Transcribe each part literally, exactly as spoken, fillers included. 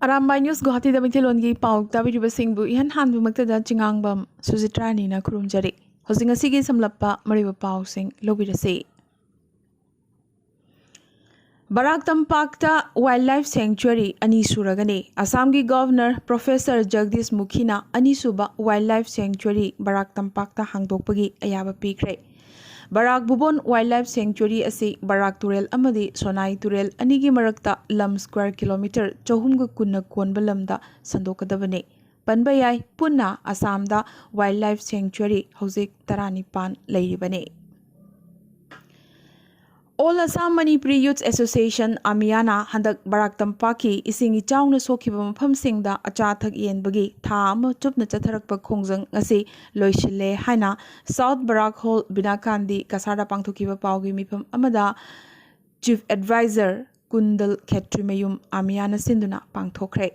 Arambai news ꯒꯨꯋꯥꯍꯥꯇꯤꯗ ꯃꯩꯇꯩꯂꯣꯟꯒꯤ ꯄꯥꯎ ꯇꯥꯕꯤꯔꯤꯕꯁꯤꯡꯕꯨ ꯏꯍꯥꯟ ꯍꯥꯟꯕꯃꯛꯇꯗ ꯆꯤꯉꯥꯡꯕꯝ ꯁꯨꯖꯤꯇ꯭ꯔꯥꯅꯤꯅ ꯈꯨꯔꯨꯝꯖꯔꯤ꯫ ꯍꯧꯖꯤꯛ ꯉꯁꯤꯒꯤ ꯁꯝꯂꯞꯄ ꯃꯔꯨꯑꯣꯏꯕ ꯄꯥꯎꯁꯤꯡ ꯂꯧꯕꯤꯔꯁꯤ꯫ ꯕꯔꯥꯛ ꯇꯝꯄꯥꯛꯇ ꯋꯥꯏꯜꯗ ꯂꯥꯏꯐ ꯁꯦꯡꯆꯨꯋꯔꯤ ꯑꯅꯤ ꯁꯨꯔꯒꯅꯤ꯫ ꯑꯁꯥꯝꯒꯤ ꯒꯚꯔꯅꯔ ꯄ꯭ꯔꯣꯐꯦꯁꯔ ꯖꯒꯗꯤꯁ ꯃꯨꯈꯤꯅ ꯑꯅꯤꯁꯨꯕ ꯋꯥꯏꯜꯗ ꯂꯥꯏꯐ ꯁꯦꯡꯆꯨꯋꯔꯤ ꯕꯔꯥꯛ ꯇꯝꯄꯥꯛꯇ ꯍꯥꯡꯗꯣꯛꯄꯒꯤ ꯑꯌꯥꯕ ꯄꯤꯈ꯭ꯔꯦ꯫ ꯕꯔꯥꯛ ꯚꯨꯕꯣꯟ ꯋꯥꯏꯜꯗ ꯂꯥꯏꯐ ꯁꯦꯡꯆꯨꯋꯔꯤ ꯑꯁꯤ ꯕꯔꯥꯛ ꯇꯨꯔꯦꯜ ꯑꯃꯗꯤ ꯁꯣꯅꯥꯏ ꯇꯨꯔꯦꯜ ꯑꯅꯤꯒꯤ ꯃꯔꯛꯇ ꯂꯝ ꯁ꯭ꯀ꯭ꯋꯥꯔ ꯀꯤꯂꯣꯃꯤꯇꯔ ꯆꯍꯨꯝꯒ ꯀꯨꯟꯅ ꯀꯣꯟꯕ ꯂꯝꯗ ꯁꯟꯗꯣꯛꯀꯗꯕꯅꯤ꯫ ꯄꯟꯕ ꯌꯥꯏ, ꯄꯨꯟꯅ ꯑꯁꯥꯝꯗ ꯋꯥꯏꯜꯗ ꯂꯥꯏꯐ ꯁꯦꯡꯆꯨꯋꯔꯤ ꯍꯧꯖꯤꯛ ꯇꯔꯥꯅꯤꯄꯥꯟ ꯂꯩꯔꯤꯕꯅꯤ꯫ All Assam Manipuri youths association, ꯑꯃꯤꯌꯥꯅ ꯍꯟꯗꯛ ꯕꯔꯥꯛ ꯇꯝꯄꯥꯛꯀꯤ ꯏꯁꯤꯡ ꯏꯆꯥꯎꯅ ꯁꯣꯛꯈꯤꯕ ꯃꯐꯝꯁꯤꯡꯗ ꯑꯆꯥ ꯑꯊꯛ ꯌꯦꯟꯕꯒꯤ ꯊꯥ ꯑꯃ ꯆꯨꯞꯅ ꯆꯠꯊꯔꯛꯄ ꯈꯣꯡꯖꯪ ꯑꯁꯤ ꯂꯣꯏꯁꯤꯜꯂꯦ ꯍꯥꯏꯅ ꯁꯥꯎꯠ ꯕꯔꯥꯛ ꯍꯣꯜ ꯕꯤꯅꯥꯀꯥꯟꯗꯤ ꯀꯁꯥꯔꯗ ꯄꯥꯡꯊꯣꯛꯈꯤꯕ ꯄꯥꯎꯒꯤ ꯃꯤꯐꯝ ꯑꯃꯗ ꯆꯤꯐ ꯑꯦꯗꯚꯥꯏꯖꯔ ꯀꯨꯟꯗꯜ ꯈꯦꯇ꯭ꯔꯤꯃꯌꯨꯝ ꯑꯃꯤꯌꯥꯅ ꯁꯤꯟꯗꯨꯅ ꯄꯥꯡꯊꯣꯛꯈ꯭ꯔꯦ꯫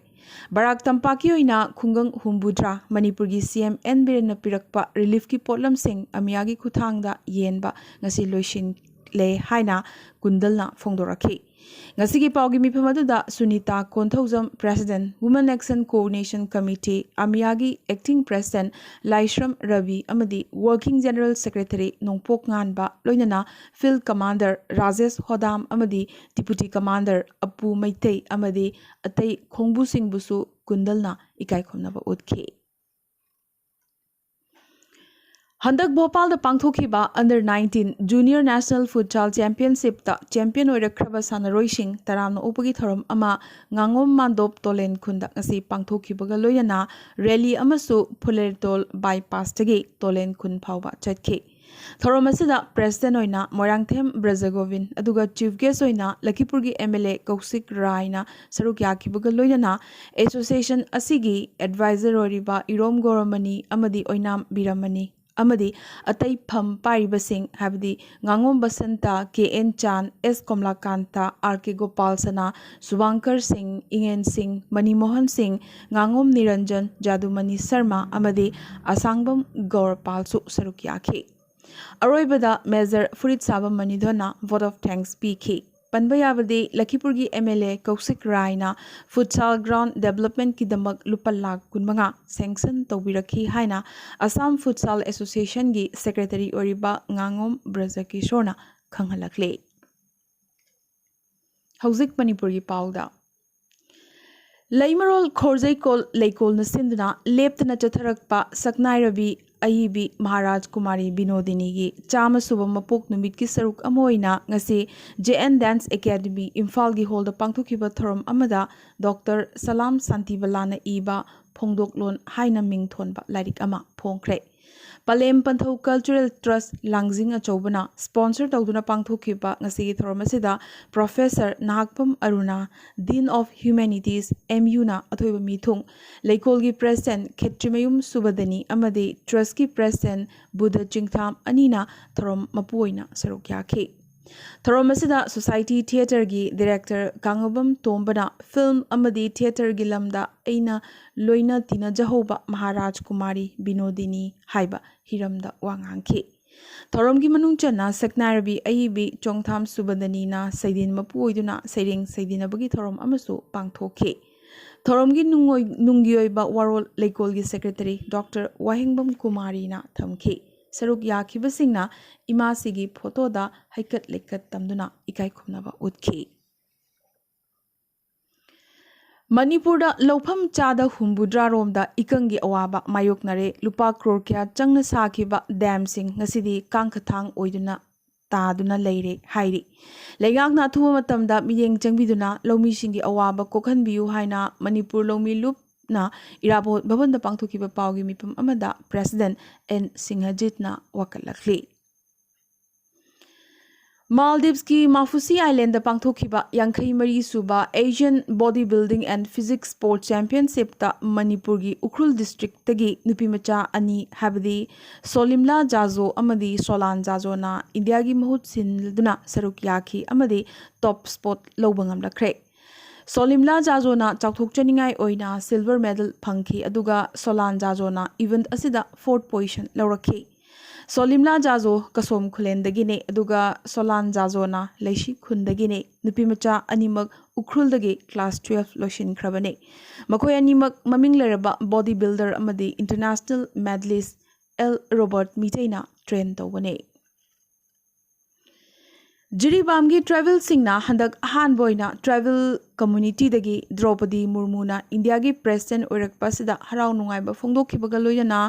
ꯕꯔꯥꯛ ꯇꯝꯄꯥꯛꯀꯤ ꯑꯣꯏꯅ ꯈꯨꯡꯒꯪ ꯍꯨꯝꯐꯨꯇꯔꯥ ꯃꯅꯤꯄꯨꯔꯒꯤ ꯁꯤ ꯑꯦꯝ ꯑꯦꯟ ꯕꯤꯔꯦꯟꯅ ꯄꯤꯔꯛꯄ ꯔꯤꯂꯤꯐꯀꯤ ꯄꯣꯠꯂꯝꯁꯤꯡ ꯑꯃꯤꯌꯥꯒꯤ ꯈꯨꯠꯊꯥꯡꯗ ꯌꯦꯟꯕ ꯉꯁꯤ ꯂꯣꯏꯁꯤꯜꯂꯦ ꯍꯥꯏꯅ ꯀꯨꯟꯗꯜꯅ ꯐꯣꯡꯗꯣꯔꯛꯈꯤ꯫ ꯉꯁꯤꯒꯤ ꯄꯥꯎꯒꯤ ꯃꯤꯐꯝ ꯑꯗꯨꯗ Sunita Konthoujam, president, women action coordination committee, ꯑꯃꯤꯌꯥꯒꯤ ꯑꯦꯛꯇꯤꯡ ꯄ꯭ꯔꯦꯁꯤꯗꯦꯟꯠ ꯂꯥꯏꯁ꯭ꯔꯝ ꯔꯕꯤ ꯑꯃꯗꯤ ꯋꯥꯔꯀꯤꯡ ꯖꯦꯅꯔꯦꯜ ꯁꯦꯀ꯭ꯔꯦꯇꯔꯤ ꯅꯣꯡꯄꯣꯛ ꯉꯥꯟꯕ, ꯂꯣꯏꯅꯅ ꯐꯤꯜꯗ ꯀꯃꯥꯟꯗꯔ ꯔꯥꯖꯦꯁ ꯍꯣꯗꯥꯝ ꯑꯃꯗꯤ ꯗꯤꯄꯨꯇꯤ ꯀꯃꯥꯟꯗꯔ ꯑꯄꯨ ꯃꯩꯇꯩ ꯑꯃꯗꯤ ꯑꯇꯩ ꯈꯣꯡꯕꯨꯁꯤꯡꯕꯨꯁꯨ ꯀꯨꯟꯗꯜꯅ ꯏꯀꯥꯏ ꯈꯨꯝꯅꯕ ꯎꯠꯈꯤ꯫ ꯍꯟꯗꯛ ꯚꯣꯄꯥꯜꯗ ꯄꯥꯡꯊꯣꯛꯈꯤꯕ under nineteen junior national football ꯆꯦꯝꯄꯤꯌꯟꯁꯤꯞꯇ ꯆꯦꯝꯄꯤꯌꯟ ꯑꯣꯏꯔꯛꯈ꯭ꯔꯕ ꯁꯥꯟꯅꯔꯣꯏꯁꯤꯡ ꯇꯔꯥꯝꯅ ꯑꯣꯛꯄꯒꯤ ꯊꯧꯔꯝ ꯑꯃ ꯉꯥꯉꯣꯝ ꯃꯥꯟꯗꯣꯞ ꯇꯣꯂꯦꯟ ꯈꯨꯟꯗ ꯉꯁꯤ ꯄꯥꯡꯊꯣꯛꯈꯤꯕꯒ ꯂꯣꯏꯅꯅ ꯔꯦꯂꯤ ꯑꯃꯁꯨ ꯐꯨꯂꯦꯔꯇꯣꯜ ꯕꯥꯏꯄꯥꯁꯇꯒꯤ ꯇꯣꯂꯦꯟ ꯈꯨꯟ ꯐꯥꯎꯕ ꯆꯠꯈꯤ꯫ ꯊꯧꯔꯝ ꯑꯁꯤꯗ ꯄ꯭ꯔꯦꯁꯤꯗꯦꯟꯠ ꯑꯣꯏꯅ ꯃꯣꯏꯔꯥꯡꯊꯦꯝ ꯕ꯭ꯔꯖꯒꯣꯕꯤꯟ, ꯑꯗꯨꯒ ꯆꯤꯐ ꯒꯦꯁ꯭ꯠ ꯑꯣꯏꯅ ꯂꯈꯤꯄꯨꯔꯒꯤ ꯑꯦꯝ ꯑꯦꯜ ꯑꯦ ꯀꯧꯁꯤꯛ ꯔꯥꯏꯅ ꯁꯔꯨꯛ ꯌꯥꯈꯤꯕꯒ ꯂꯣꯏꯅꯅ ꯑꯦꯁꯣꯁꯤꯌꯦꯁꯟ ꯑꯁꯤꯒꯤ ꯑꯦꯗꯚꯥꯏꯖꯔ ꯑꯣꯏꯔꯤꯕ ꯏꯔꯣꯝ ꯒꯧꯔꯃꯅꯤ ꯑꯃꯗꯤ ꯑꯣꯏꯅꯥꯝ ꯕꯤꯔꯃꯅꯤ ꯑꯃꯗꯤ ꯑꯇꯩ ꯐꯝ ꯄꯥꯏꯔꯤꯕꯁꯤꯡ, ꯍꯥꯏꯕꯗꯤ ꯉꯥꯉꯣꯝ ꯕꯁꯟꯇ, ꯀꯦ ꯑꯦꯟ ꯆꯥꯟ, ꯑꯦꯁ ꯀꯣꯝꯂꯥꯀꯥꯟꯇ, ꯑꯥꯔ ꯀꯦ ꯒꯣꯄꯥꯜ ꯁꯅꯥ, ꯁꯨꯕꯥꯡꯀꯔ ꯁꯤꯡ, ꯏꯉꯦꯟ ꯁꯤꯡ, ꯃꯅꯤꯃꯣꯍꯟ ꯁꯤꯡ, ꯉꯥꯉꯣꯝ ꯅꯤꯔꯟꯖꯟ, ꯖꯥꯗꯨꯃꯅꯤ ꯁꯔꯃ ꯑꯃꯗꯤ ꯑꯁꯥꯡꯕꯝ ꯒꯧꯔꯄꯥꯜꯁꯨ ꯁꯔꯨꯛ ꯌꯥꯈꯤ꯫ ꯑꯔꯣꯏꯕꯗ ꯃꯦꯖꯔ ꯐꯨꯔꯤꯠ ꯁꯥꯕ ꯃꯅꯤꯗꯣꯅ vote of thanks ꯄꯤꯈꯤ꯫ ꯄꯟꯕ ꯌꯥꯕꯗꯤ ꯂꯈꯤꯄꯨꯔꯒꯤ ꯑꯦꯝ ꯑꯦꯜ ꯑꯦ ꯀꯧꯁꯤꯛ ꯔꯥꯏꯅ ꯐꯨꯠꯁꯥꯜ ꯒ꯭ꯔꯥꯎꯟ ꯗꯦꯕꯂꯞꯃꯦꯟꯠꯀꯤꯗꯃꯛ ꯂꯨꯄꯥ ꯂꯥꯈ ꯀꯨꯟꯃꯉꯥ ꯁꯦꯡꯁꯟ ꯇꯧꯕꯤꯔꯛꯈꯤ ꯍꯥꯏꯅ ꯑꯁꯥꯝ ꯐꯨꯠꯁꯥꯜ ꯑꯦꯁꯣꯁꯤꯌꯦꯁꯟꯒꯤ ꯁꯦꯀ꯭ꯔꯦꯇꯔꯤ ꯑꯣꯏꯔꯤꯕ ꯉꯥꯉꯣꯝ ꯕ꯭ꯔꯖꯀꯤꯁꯣꯔꯅ ꯈꯪꯍꯜꯂꯛꯂꯤ꯫ ꯍꯧꯖꯤꯛ ꯃꯅꯤꯄꯨꯔꯒꯤ ꯄꯥꯎꯗ꯫ ꯂꯩꯃꯔꯣꯜ ꯈꯣꯔꯖꯩꯀꯣꯜ ꯂꯩꯀꯣꯜꯅ ꯁꯤꯟꯗꯨꯅ ꯂꯦꯞꯇꯅ ꯆꯠꯊꯔꯛꯄ ꯁꯛꯅꯥꯏꯔꯕꯤ ꯑꯏꯕꯤ ꯃꯍꯥꯔꯥꯖ ꯀꯨꯃꯥꯔꯤ ꯕꯤꯅꯣꯗꯤꯅꯤꯒꯤ ꯆꯥꯝꯃ ꯁꯨꯕ ꯃꯄꯣꯛ ꯅꯨꯃꯤꯠꯀꯤ ꯁꯔꯨꯛ ꯑꯃ ꯑꯣꯏꯅ ꯉꯁꯤ ꯖꯦ ꯑꯦꯟ ꯗꯥꯟꯁ ꯑꯦꯀꯥꯗꯃꯤ ꯏꯝꯐꯥꯜꯒꯤ ꯍꯣꯜꯗ ꯄꯥꯡꯊꯣꯛꯈꯤꯕ ꯊꯧꯔꯝ ꯑꯃꯗ ꯗꯣꯛꯇꯔ ꯁꯂꯥꯝ ꯁꯥꯟꯇꯤꯕꯂꯥꯅ ꯏꯕ ꯐꯣꯡꯗꯣꯛꯂꯣꯟ ꯍꯥꯏꯅ ꯃꯤꯡ ꯊꯣꯟꯕ ꯂꯥꯏꯔꯤꯛ ꯑꯃ ꯐꯣꯡꯈ꯭ꯔꯦ꯫ ꯄꯂꯦꯝ ꯄꯟꯊꯧ ꯀꯜꯆꯔꯦꯜ ꯇ꯭ꯔꯁ ꯂꯥꯡꯖꯤꯡ ꯑꯆꯧꯕꯅ ꯁ꯭ꯄꯣꯟꯁꯔ ꯇꯧꯗꯨꯅ ꯄꯥꯡꯊꯣꯛꯈꯤꯕ ꯉꯁꯤꯒꯤ ꯊꯧꯔꯝ ꯑꯁꯤꯗ professor Nahakpam Aruna, din of ꯍ꯭ꯌꯨꯃꯦꯅꯤꯇꯤꯁ, M ꯌꯨꯅ ꯑꯊꯣꯏꯕ ꯃꯤꯊꯨꯡ, ꯂꯩꯀꯣꯜꯒꯤ ꯄ꯭ꯔꯦꯁꯤꯗꯦꯟꯠ ꯈꯦꯇ꯭ꯔꯤꯃꯌꯨꯝ ꯁꯨꯕꯗꯅꯤ ꯑꯃꯗꯤ ꯇ꯭ꯔꯁꯀꯤ ꯄ꯭ꯔꯦꯁꯤꯗꯦꯟꯠ ꯕꯨꯙ ꯆꯤꯡꯊꯥꯝ ꯑꯅꯤꯅ ꯊꯧꯔꯝ ꯃꯄꯨ ꯑꯣꯏꯅ ꯁꯔꯨꯛ ꯌꯥꯈꯤ꯫ ꯊꯧꯔꯝ ꯑꯁꯤꯗ ꯁꯣꯁꯥꯏꯇꯤ ꯊꯤꯌꯦꯇꯔꯒꯤ ꯗꯤꯔꯦꯛꯇꯔ ꯀꯥꯡꯉꯕꯝ ꯇꯣꯝꯕꯅ ꯐꯤꯜꯝ ꯑꯃꯗꯤ ꯊꯤꯌꯦꯇꯔꯒꯤ ꯂꯝꯗ ꯑꯩꯅ ꯂꯣꯏꯅ ꯇꯤꯟꯅꯖꯍꯧꯕ ꯃꯍꯥꯔꯥꯖ ꯀꯨꯃꯥꯔꯤ ꯕꯤꯅꯣꯗꯤꯅꯤ ꯍꯥꯏꯕ ꯍꯤꯔꯝꯗ ꯋꯥ ꯉꯥꯡꯈꯤ꯫ ꯊꯧꯔꯝꯒꯤ ꯃꯅꯨꯡ ꯆꯟꯅ ꯁꯛꯅꯥꯏꯔꯕꯤ ꯑꯏꯕꯤ ꯆꯣꯡꯊꯥꯝ ꯁꯨꯕꯗꯅꯤꯅ ꯁꯩꯗꯦꯟ ꯃꯄꯨ ꯑꯣꯏꯗꯨꯅ ꯁꯩꯔꯦꯡ ꯁꯩꯗꯦꯟꯅꯕꯒꯤ ꯊꯧꯔꯝ ꯑꯃꯁꯨ ꯄꯥꯡꯊꯣꯛꯈꯤ꯫ ꯊꯧꯔꯝꯒꯤ ꯅꯨꯡꯑꯣꯏ-, ꯅꯨꯡꯒꯤ ꯑꯣꯏꯕ ꯋꯥꯔꯣꯜ ꯂꯩꯀꯣꯜꯒꯤ ꯁꯦꯀ꯭ꯔꯦꯇꯔꯤ ꯗꯣꯛꯇꯔ ꯋꯥꯍꯦꯡꯕꯝ ꯀꯨꯃꯥꯔꯤꯅ ꯊꯝꯈꯤ꯫ ꯁꯔꯨꯛ ꯌꯥꯈꯤꯕꯁꯤꯡꯅ ꯏꯃꯥꯁꯤꯒꯤ ꯐꯣꯇꯣꯗ ꯍꯩꯀꯠ ꯂꯩꯀꯠ ꯇꯝꯗꯨꯅ ꯏꯀꯥꯏ ꯈꯨꯝꯅꯕ ꯎꯠꯈꯤ꯫ ꯃꯅꯤꯄꯨꯔꯗ ꯂꯧꯐꯝ ꯆꯥꯗ ꯍꯨꯝꯐꯨꯇꯔꯥ ꯔꯣꯝꯗ ꯏꯀꯪꯒꯤ ꯑꯋꯥꯕ ꯃꯥꯌꯣꯛꯅꯔꯦ꯫ ꯂꯨꯄꯥ ꯀ꯭ꯔꯣꯔ ꯀꯌꯥ ꯆꯪꯅ ꯁꯥꯈꯤꯕ ꯗꯦꯝꯁꯤꯡ ꯉꯁꯤꯗꯤ ꯀꯥꯡꯈꯊꯥꯡ ꯑꯣꯏꯗꯨꯅ ꯇꯥꯗꯨꯅ ꯂꯩꯔꯦ ꯍꯥꯏꯔꯤ꯫ ꯂꯩꯉꯥꯛꯅ ꯑꯊꯨꯕ ꯃꯇꯝꯗ ꯃꯤꯠꯌꯦꯡ ꯆꯪꯕꯤꯗꯨꯅ ꯂꯧꯃꯤꯁꯤꯡꯒꯤ ꯑꯋꯥꯕ ꯀꯣꯛꯍꯟꯕꯤꯌꯨ ꯍꯥꯏꯅ ꯃꯅꯤꯄꯨꯔ ꯂꯧꯃꯤ ꯂꯨꯞꯅ ꯏꯔꯥꯕꯣꯠ ꯚꯕꯟꯗ ꯄꯥꯡꯊꯣꯛꯈꯤꯕ ꯄꯥꯎꯒꯤ ꯃꯤꯐꯝ ꯑꯃꯗ ꯄ꯭ꯔꯦꯁꯤꯗꯦꯟꯠ ꯑꯦꯟ ꯁꯤꯡꯍꯖꯤꯠꯅ ꯋꯥꯀꯠꯂꯛꯂꯤ꯫ ꯃꯥꯜꯗꯤꯞꯁꯀꯤ ꯃꯥꯐꯨꯁꯤ ꯑꯥꯏꯂꯦꯟꯗ ꯄꯥꯡꯊꯣꯛꯈꯤꯕ ꯌꯥꯡꯈꯩ ꯃꯔꯤ ꯁꯨꯕ Asian Body Building and Physique Sport Championshipꯇ ꯃꯅꯤꯄꯨꯔꯒꯤ ꯎꯈ꯭ꯔꯨꯜ ꯗꯤꯁꯇ꯭ꯔꯤꯛꯇꯒꯤ ꯅꯨꯄꯤꯃꯆꯥ ꯑꯅꯤ, ꯍꯥꯏꯕꯗꯤ ꯁꯣꯂꯤꯝꯂꯥ ꯖꯥꯖꯣ ꯑꯃꯗꯤ ꯁꯣꯂꯥꯟ ꯖꯥꯖꯣꯅ ꯏꯟꯗꯤꯌꯥꯒꯤ ꯃꯍꯨꯠ ꯁꯤꯟꯗꯨꯅ ꯁꯔꯨꯛ ꯌꯥꯈꯤ ꯑꯃꯗꯤ ꯇꯣꯞ ꯁ꯭ꯄꯣꯠ ꯂꯧꯕ ꯉꯝꯂꯛꯈ꯭ꯔꯦ꯫ ꯁꯣꯂꯤꯝꯂꯥ ꯖꯥꯖꯣꯅ ꯆꯥꯎꯊꯣꯛꯆꯅꯤꯡꯉꯥꯏ ꯑꯣꯏꯅ ꯁꯤꯜꯚꯔ ꯃꯦꯗꯜ ꯐꯪꯈꯤ, ꯑꯗꯨꯒ ꯁꯣꯂꯥꯟ ꯖꯥꯖꯣꯅ ꯏꯚꯦꯟꯠ ꯑꯁꯤꯗ ꯐꯣꯔꯠ ꯄꯣꯖꯤꯁꯟ ꯂꯧꯔꯛꯈꯤ꯫ ꯁꯣꯂꯤꯝꯂꯥ ꯖꯥꯖꯣ ꯀꯁꯣꯝ ꯈꯨꯂꯦꯟꯗꯒꯤꯅꯦ, ꯑꯗꯨꯒ ꯁꯣꯂꯥꯟ ꯖꯥꯖꯣꯅ ꯂꯩꯁꯤ ꯈꯨꯟꯗꯒꯤꯅꯦ꯫ ꯅꯨꯄꯤ ꯃꯆꯥ ꯑꯅꯤꯃꯛ ꯎꯈ꯭ꯔꯨꯜꯗꯒꯤ class twelve ꯂꯣꯏꯁꯤꯟꯈ꯭ꯔꯕꯅꯦ꯫ ꯃꯈꯣꯏ ꯑꯅꯤꯃꯛ ꯃꯃꯤꯡ ꯂꯩꯔꯕ body builder ꯑꯃꯗꯤ international medalist ꯑꯦꯜ ꯔꯣꯕꯔꯠ ꯃꯤꯇꯩꯅ train ꯇꯧꯕꯅꯦ꯫ ꯖꯤꯔꯤꯕꯥꯝꯒꯤ tribal ꯁꯤꯡꯅ ꯍꯟꯗꯛ ꯑꯍꯥꯟꯕ ꯑꯣꯏꯅ tribal community ꯗꯒꯤ ꯗ꯭ꯔꯧꯄꯗꯤ ꯃꯨꯔꯃꯨꯅ ꯏꯟꯗꯤꯌꯥꯒꯤ president ꯑꯣꯏꯔꯛꯄ ꯑꯁꯤꯗ ꯍꯔꯥꯎ ꯅꯨꯡꯉꯥꯏꯕ ꯐꯣꯡꯗꯣꯛꯈꯤꯕꯒ ꯂꯣꯏꯅꯅ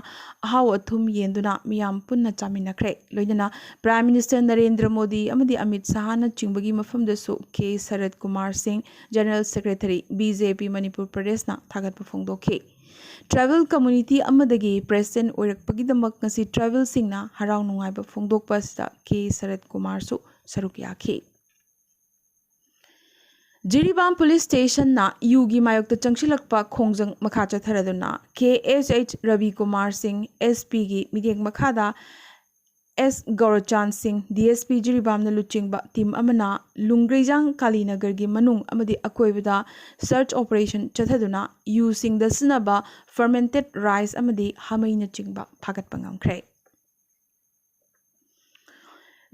ꯑꯍꯥꯎ ꯑꯊꯨꯝ ꯌꯦꯟꯗꯨꯅ ꯃꯤꯌꯥꯝ ꯄꯨꯟꯅ ꯆꯥꯃꯤꯟꯅꯈ꯭ꯔꯦ꯫ ꯂꯣꯏꯅꯅ Prime Minister ꯅꯔꯦꯟꯗ꯭ꯔ ꯃꯣꯗꯤ ꯑꯃꯗꯤ ꯑꯃꯤꯠ ꯁꯍꯥꯅ ꯆꯤꯡꯕꯒꯤ ꯃꯐꯝꯗꯁꯨ ꯀꯦ ꯁꯔꯠ ꯀꯨꯃꯥꯔ ꯁꯤꯡ, General Secretary, ꯕꯤ ꯖꯦ ꯄꯤ ꯃꯅꯤꯄꯨꯔ ꯄ꯭ꯔꯗꯦꯁꯅ ꯊꯥꯒꯠꯄ ꯐꯣꯡꯗꯣꯛꯈꯤ꯫ Tribal community ꯑꯃꯗꯒꯤ president ꯑꯣꯏꯔꯛꯄꯒꯤꯗꯃꯛ ꯉꯁꯤ tribal ꯁꯤꯡꯅ ꯍꯔꯥꯎ ꯅꯨꯡꯉꯥꯏꯕ ꯐꯣꯡꯗꯣꯛꯄ ꯑꯁꯤꯗ ꯀꯦ ꯁꯔꯠ ꯀꯨꯃꯥꯔꯁꯨ ꯁꯔꯨꯛ ꯌꯥꯈꯤ꯫ ꯖꯤꯔꯤꯕꯥꯝ police station ꯅ ꯌꯨꯒꯤ ꯃꯥꯌꯣꯛꯇ ꯆꯪꯁꯤꯜꯂꯛꯄ ꯈꯣꯡꯖꯪ ꯃꯈꯥ ꯆꯠꯊꯔꯗꯨꯅ ꯀꯦ ꯑꯦꯁ ꯑꯩꯆ ꯔꯕꯤ ꯀꯨꯃꯥꯔ ꯁꯤꯡ, ꯑꯦꯁ ꯄꯤ ꯒꯤ ꯃꯤꯠꯌꯦꯡ ꯃꯈꯥꯗ ꯑꯦꯁ ꯒꯧꯔꯆꯥꯟ ꯁꯤꯡ, ꯗꯤ ꯑꯦꯁ ꯄꯤ ꯖꯤꯔꯤꯕꯥꯝꯅ ꯂꯨꯆꯤꯡꯕ team ꯑꯃꯅ ꯂꯨꯡꯒ꯭ꯔꯩꯖꯥꯡ ꯀꯥꯂꯤꯅꯒꯔꯒꯤ ꯃꯅꯨꯡ ꯑꯃꯗꯤ ꯑꯀꯣꯏꯕꯗ search operation ꯆꯠꯊꯗꯨꯅ ꯌꯨꯁꯤꯡꯗ ꯁꯤꯖꯤꯟꯅꯕ fermented rice ꯑꯃꯗꯤ ꯍꯥꯃꯩꯅꯆꯤꯡꯕ ꯐꯥꯒꯠꯄ ꯉꯝꯈ꯭ꯔꯦ꯫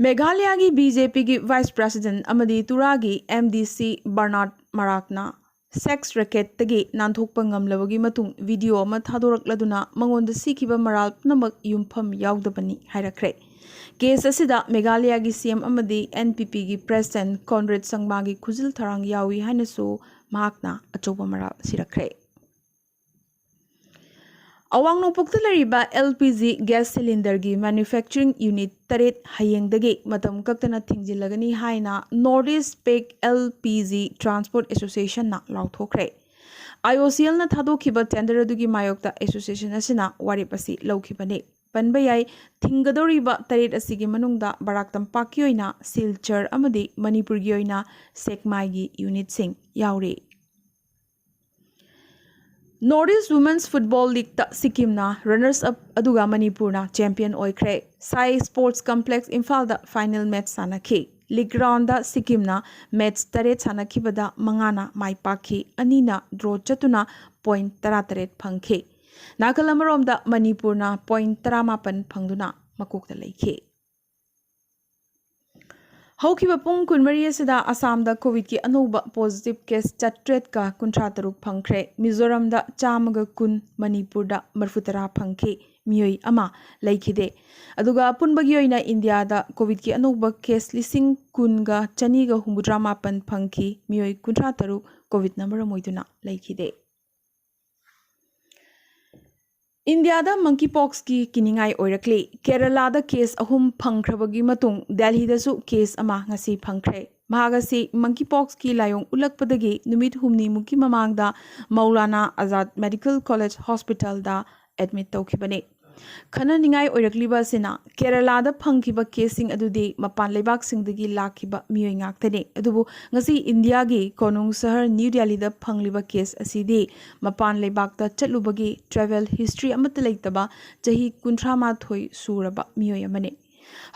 ꯃꯦꯘꯥꯂꯌꯥꯒꯤ ꯕꯤ ꯖꯦ ꯄꯤꯒꯤ vice president ꯑꯃꯗꯤ ꯇꯨꯔꯥꯒꯤ ꯑꯦꯝ ꯗꯤ ꯁꯤ ꯕꯔꯅꯥꯔꯗ ꯃꯔꯥꯛꯅ sex racket ꯇꯒꯤ ꯅꯥꯟꯊꯣꯛꯄ ꯉꯝꯂꯕꯒꯤ ꯃꯇꯨꯡ video ꯑꯃ ꯊꯥꯗꯣꯔꯛꯂꯗꯨꯅ ꯃꯉꯣꯟꯗ ꯁꯤꯈꯤꯕ ꯃꯔꯥꯜ ꯄꯨꯝꯅꯃꯛ ꯌꯨꯝꯐꯝ ꯌꯥꯎꯗꯕꯅꯤ ꯍꯥꯏꯔꯛꯈ꯭ꯔꯦ꯫ Case ꯑꯁꯤꯗ ꯃꯦꯘꯥꯂꯌꯥꯒꯤ ꯁꯤ ꯑꯦꯝ ꯑꯃꯗꯤ ꯑꯦꯟ ꯄꯤ ꯄꯤꯒꯤ president ꯀꯣꯟꯔꯦꯗ ꯁꯪꯃꯥꯒꯤ ꯈꯨꯖꯤꯜ ꯊꯧꯔꯥꯡ ꯌꯥꯎꯏ ꯍꯥꯏꯅꯁꯨ ꯃꯍꯥꯛꯅ ꯑꯆꯧꯕ ꯃꯔꯥꯜ ꯁꯤꯔꯛꯈ꯭ꯔꯦ꯫ ꯑꯋꯥꯡ ꯅꯣꯡꯄꯣꯛꯇ ꯂꯩꯔꯤꯕ L P G gas cylinder ꯒꯤ manufacturing unit ꯇꯔꯦꯠ ꯍꯌꯦꯡꯗꯒꯤ ꯃꯇꯝ ꯀꯛꯇꯅ ꯊꯤꯡꯖꯤꯜꯂꯒꯅꯤ ꯍꯥꯏꯅ North East Peg L P G Transport Association ꯅ ꯂꯥꯎꯊꯣꯛꯈ꯭ꯔꯦ꯫ ꯑꯥꯏ ꯑꯣ ꯁꯤ ꯑꯦꯜ ꯅ ꯊꯥꯗꯣꯛꯈꯤꯕ tender ꯑꯗꯨꯒꯤ ꯃꯥꯌꯣꯛꯇ association ꯑꯁꯤꯅ ꯋꯥꯔꯦꯞ ꯑꯁꯤ ꯂꯧꯈꯤꯕꯅꯤ꯫ ꯄꯟꯕ ꯌꯥꯏ, ꯊꯤꯡꯒꯗꯧꯔꯤꯕ ꯇꯔꯦꯠ ꯑꯁꯤꯒꯤ ꯃꯅꯨꯡꯗ ꯕꯔꯥꯛ ꯇꯝꯄꯥꯛꯀꯤ ꯑꯣꯏꯅ ꯁꯤꯜꯆꯔ ꯑꯃꯗꯤ ꯃꯅꯤꯄꯨꯔꯒꯤ ꯑꯣꯏꯅ ꯁꯦꯛꯃꯥꯏꯒꯤ unit ꯁꯤꯡ ꯌꯥꯎꯔꯤ꯫ North East Women's Football League ꯇ ꯁꯤꯛꯀꯤꯝꯅ runners up ꯑꯗꯨꯒ ꯃꯅꯤꯄꯨꯔꯅ champion ꯑꯣꯏꯈ꯭ꯔꯦ꯫ ꯁꯥꯏ Sports Complex ꯏꯝꯐꯥꯜꯗ final match ꯁꯥꯟꯅꯈꯤ꯫ League round ꯗ ꯁꯤꯛꯀꯤꯝꯅ match ꯇꯔꯦꯠ ꯁꯥꯟꯅꯈꯤꯕꯗ ꯃꯉꯥꯅ ꯃꯥꯏ ꯄꯥꯛꯈꯤ, ꯑꯅꯤꯅ draw ꯆꯠꯇꯨꯅ point ꯇꯔꯥꯇꯔꯦꯠ ꯐꯪꯈꯤ꯫ ꯅꯥꯀꯜ ꯑꯃꯔꯣꯝꯗ ꯃꯅꯤꯄꯨꯔꯅ point ꯇꯔꯥꯃꯥꯄꯟ ꯐꯪꯗꯨꯅ ꯃꯀꯣꯛꯇ ꯂꯩꯈꯤ꯫ ꯍꯧꯈꯤꯕ ꯄꯨꯡ ꯀꯨꯟꯃꯔꯤ ꯑꯁꯤꯗ ꯑꯁꯥꯝꯗ ꯀꯣꯚꯤꯗꯀꯤ ꯑꯅꯧꯕ ꯄꯣꯖꯤꯇꯤꯚ ꯀꯦꯁ ꯆꯥꯇ꯭ꯔꯦꯠꯀ ꯀꯨꯟꯊ꯭ꯔꯥ ꯇꯔꯨꯛ ꯐꯪꯈ꯭ꯔꯦ꯫ ꯃꯤꯖꯣꯔꯥꯝꯗ ꯆꯥꯝꯃꯒ ꯀꯨꯟ, ꯃꯅꯤꯄꯨꯔꯗ ꯃꯔꯤꯐꯨꯇꯔꯥ ꯐꯪꯈꯤ꯫ ꯃꯤꯑꯣꯏ ꯑꯃ ꯂꯩꯈꯤꯗꯦ꯫ ꯑꯗꯨꯒ ꯑꯄꯨꯟꯕꯒꯤ ꯑꯣꯏꯅ ꯏꯟꯗꯤꯌꯥꯗ ꯀꯣꯚꯤꯗꯀꯤ ꯑꯅꯧꯕ ꯀꯦꯁ ꯂꯤꯁꯤꯡ ꯀꯨꯟꯒ ꯆꯅꯤꯒ ꯍꯨꯝꯐꯨꯇꯔꯥ ꯃꯥꯄꯟ ꯐꯪꯈꯤ꯫ ꯃꯤꯑꯣꯏ ꯀꯨꯟꯊ꯭ꯔꯥ ꯇꯔꯨꯛ ꯀꯣꯚꯤꯗꯅ ꯃꯔꯝ ꯑꯣꯏꯗꯨꯅ ꯂꯩꯈꯤꯗꯦ꯫ ꯏꯟꯗꯤꯌꯥꯗ ꯃꯪꯀꯤ ꯄꯣꯛꯁꯀꯤ ꯀꯤꯅꯤꯡꯉꯥꯏ ꯑꯣꯏꯔꯛꯂꯤ꯫ ꯀꯦꯔꯂꯥꯗ ꯀꯦꯁ ꯑꯍꯨꯝ ꯐꯪꯈ꯭ꯔꯕꯒꯤ ꯃꯇꯨꯡ ꯗꯦꯜꯍꯤꯗꯁꯨ ꯀꯦꯁ ꯑꯃ ꯉꯁꯤ ꯐꯪꯈ꯭ꯔꯦ꯫ ꯃꯍꯥꯛ ꯑꯁꯤ ꯃꯪꯀꯤ ꯄꯣꯛꯁꯀꯤ ꯂꯥꯏꯑꯣꯡ ꯎꯠꯂꯛꯄꯗꯒꯤ ꯅꯨꯃꯤꯠ ꯍꯨꯝꯅꯤꯃꯨꯛꯀꯤ ꯃꯃꯥꯡꯗ ꯃꯧꯂꯥꯅꯥ ꯑꯖꯥꯗ ꯃꯦꯗꯤꯀꯦꯜ ꯀꯣꯂꯦꯖ ꯍꯣꯁꯄꯤꯇꯥꯜꯗ ꯑꯦꯗꯃꯤꯠ ꯇꯧꯈꯤꯕꯅꯤ꯫ ꯈꯟꯅꯅꯤꯡꯉꯥꯏ ꯑꯣꯏꯔꯛꯂꯤꯕ ꯑꯁꯤꯅ ꯀꯦꯔꯂꯥꯗ ꯐꯪꯈꯤꯕ ꯀꯦꯁꯁꯤꯡ ꯑꯗꯨꯗꯤ ꯃꯄꯥꯟ ꯂꯩꯕꯥꯛꯁꯤꯡꯗꯒꯤ ꯂꯥꯛꯈꯤꯕ ꯃꯤꯑꯣꯏ ꯉꯥꯛꯇꯅꯤ꯫ ꯑꯗꯨꯕꯨ ꯉꯁꯤ ꯏꯟꯗꯤꯌꯥꯒꯤ ꯀꯣꯅꯨꯡ ꯁꯍꯔ ꯅ꯭ꯌꯨ ꯗꯦꯜꯂꯤꯗ ꯐꯪꯂꯤꯕ ꯀꯦꯁ ꯑꯁꯤꯗꯤ ꯃꯄꯥꯟ ꯂꯩꯕꯥꯛꯇ ꯆꯠꯂꯨꯕꯒꯤ ꯇ꯭ꯔꯦꯚꯦꯜ ꯍꯤꯁꯇ꯭ꯔꯤ ꯑꯃꯠꯇ ꯂꯩꯇꯕ ꯆꯍꯤ ꯀꯨꯟꯊ꯭ꯔꯥ ꯃꯥꯊꯣꯏ ꯁꯨꯔꯕ ꯃꯤꯑꯣꯏ ꯑꯃꯅꯤ꯫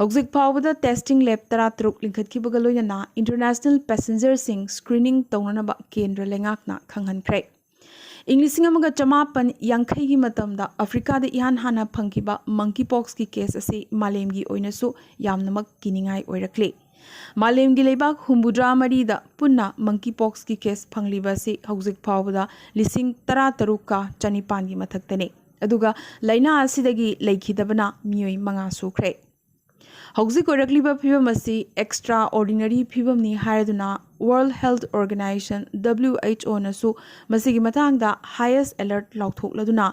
ꯍꯧꯖꯤꯛ ꯐꯥꯎꯕꯗ ꯇꯦꯁꯇꯤꯡ ꯂꯦꯕ ꯇꯔꯥꯇꯔꯨꯛ ꯂꯤꯡꯈꯠꯈꯤꯕꯒ ꯂꯣꯏꯅꯅ ꯏꯟꯇꯔꯅꯦꯁꯅꯦꯜ ꯄꯦꯁꯦꯟꯖꯔꯁꯤꯡ ꯁ꯭ꯀ꯭ꯔꯤꯅꯤꯡ ꯇꯧꯅꯅꯕ ꯀꯦꯟꯗ꯭ꯔ ꯂꯩꯉꯥꯛꯅ ꯈꯪꯍꯟꯈ꯭ꯔꯦ꯫ ꯏꯪ ꯂꯤꯁꯤꯡ ꯑꯃꯒ ꯆꯃꯥꯄꯟ ꯌꯥꯡꯈꯩꯒꯤ ꯃꯇꯝꯗ ꯑꯐ꯭ꯔꯤꯀꯥꯗ ꯏꯍꯥꯟ ꯍꯥꯟꯅ ꯐꯪꯈꯤꯕ ꯃꯪꯀꯤ ꯄꯣꯛꯁꯀꯤ ꯀꯦꯁ ꯑꯁꯤ ꯃꯥꯂꯦꯝꯒꯤ ꯑꯣꯏꯅꯁꯨ ꯌꯥꯝꯅꯃꯛ ꯀꯤꯅꯤꯡꯉꯥꯏ ꯑꯣꯏꯔꯛꯂꯤ꯫ ꯃꯥꯂꯦꯝꯒꯤ ꯂꯩꯕꯥꯛ ꯍꯨꯝꯐꯨꯇꯔꯥ ꯃꯔꯤꯗ ꯄꯨꯟꯅ ꯃꯪꯀꯤ ꯄꯣꯛꯁꯀꯤ ꯀꯦꯁ ꯐꯪꯂꯤꯕ ꯑꯁꯤ ꯍꯧꯖꯤꯛ ꯐꯥꯎꯕꯗ ꯂꯤꯁꯤꯡ ꯇꯔꯥ ꯇꯔꯨꯛꯀ ꯆꯅꯤꯄꯥꯟꯒꯤ ꯃꯊꯛꯇꯅꯤ꯫ ꯑꯗꯨꯒ ꯂꯥꯏꯅꯥ ꯑꯁꯤꯗꯒꯤ ꯂꯩꯈꯤꯗꯕꯅ ꯃꯤꯑꯣꯏ ꯃꯉꯥ ꯁꯨꯈ꯭ꯔꯦ꯫ ꯍꯧꯖꯤꯛ ꯑꯣꯏꯔꯛꯂꯤꯕ ꯐꯤꯕꯝ ꯑꯁꯤ ꯑꯦꯛꯁꯇ꯭ꯔꯥ ꯑꯣꯔꯗꯤꯅꯔꯤ ꯐꯤꯕꯝꯅꯤ ꯍꯥꯏꯔꯗꯨꯅ World Health Organization, W H O, ꯅꯁꯨ ꯃꯁꯤꯒꯤ ꯃꯇꯥꯡꯗ highest alert ꯂꯥꯎꯊꯣꯛꯂꯗꯨꯅ